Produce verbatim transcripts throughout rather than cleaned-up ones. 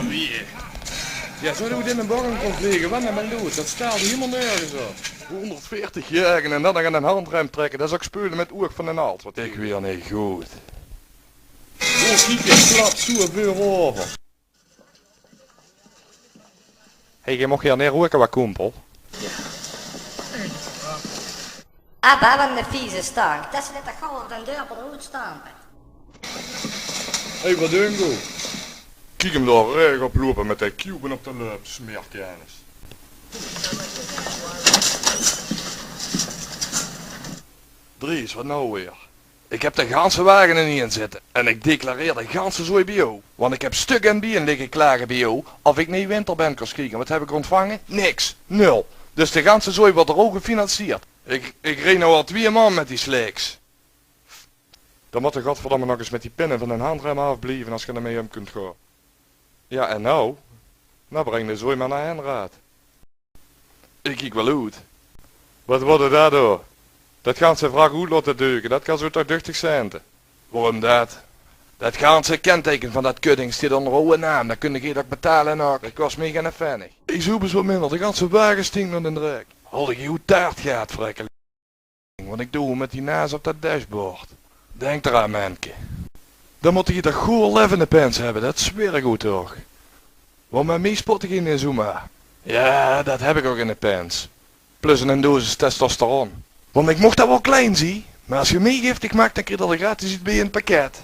Wie? Ja, zoe doe in de boggen kon vlege, wat dan doe? Dat staalde hielemaol nörges op. Hoonderdveertig jaege en dan nog aan de handrem trèkke, dat is ouch speule mit oug van den hals. Wat ich weer neet good. O, kiek, ich klap zoe veurover. Hé, geer moch hie neet roke, wa kumpel? Abba, wat 'ne vieze stank. Dat ze dit toch gewoon op den deurpel oetstampe. Hé, wat doon go? Kiek 'm dao reeg op loupe mit de cube op de löp, smeerkennis. Dries, wat now weer? Ik heb de ganse wage in-ein zitte en ik declareer de ganse zooi bie ow. Want ik heb stök en bie ligke klage bie ow of ik neej winterbend kos kriege. Wat heb ik ontvange? Niks. Nul. Dus de ganse zooi wordt door ow gefinancierd. Ik, ik reej now al twieë maond met die sliks. Dan mot ge godverdomme nog ens met die pinne van den handrem aafblieve as ge d'r mei um kunt gaon. Ja, en now? Now breng de zooi maar nao Henraad. Ik kiek wel oet. Wat wordt 't daor? Dat ganse wrak oet laote deuke, dat kos ow toch duchtig cente. Waorum dat? Dat ganse kenteken van dat kudding stiet onder owe naam, dat kunde geej toch betale en ok. Dat kos mej genne fennig. Ik zoep ens wat minder, de ganse wage stink nao den drek. Hol ik ow taart gaat, frekkeling. Want ik doe met die naas op dat dashboard. Denk d'raan, menke. Dan motte geej toch goor lef in de pens hebbe, dat zweer ik ow toch. Want met mej spotte geej neet zomaar. Ja, dat heb ik ok in de pens. Plus 'n dosis testosteron. Want ik moch dat wel klein zie, maar as ge mej giftig maakt, dan kriegt ge al gratis iets bie in 't pakket.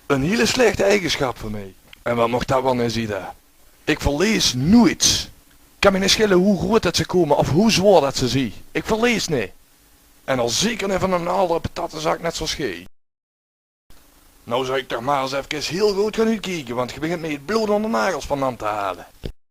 Een hiele slechte eigenschap van mej. En wat mocht dat wel neet zie dan? Ik verlees noeits. Kan mej neet schille hoe groot dat ze kome of hoe zwaor dat ze zie. Ik verlees neet. En al zeker neet van 'nen aldere patattezak net zoals geej. Now zou ik toch maar ens efkes hiel good gaon oetkieke, want ge begint mej 't blood onder nagels vandaan te hale.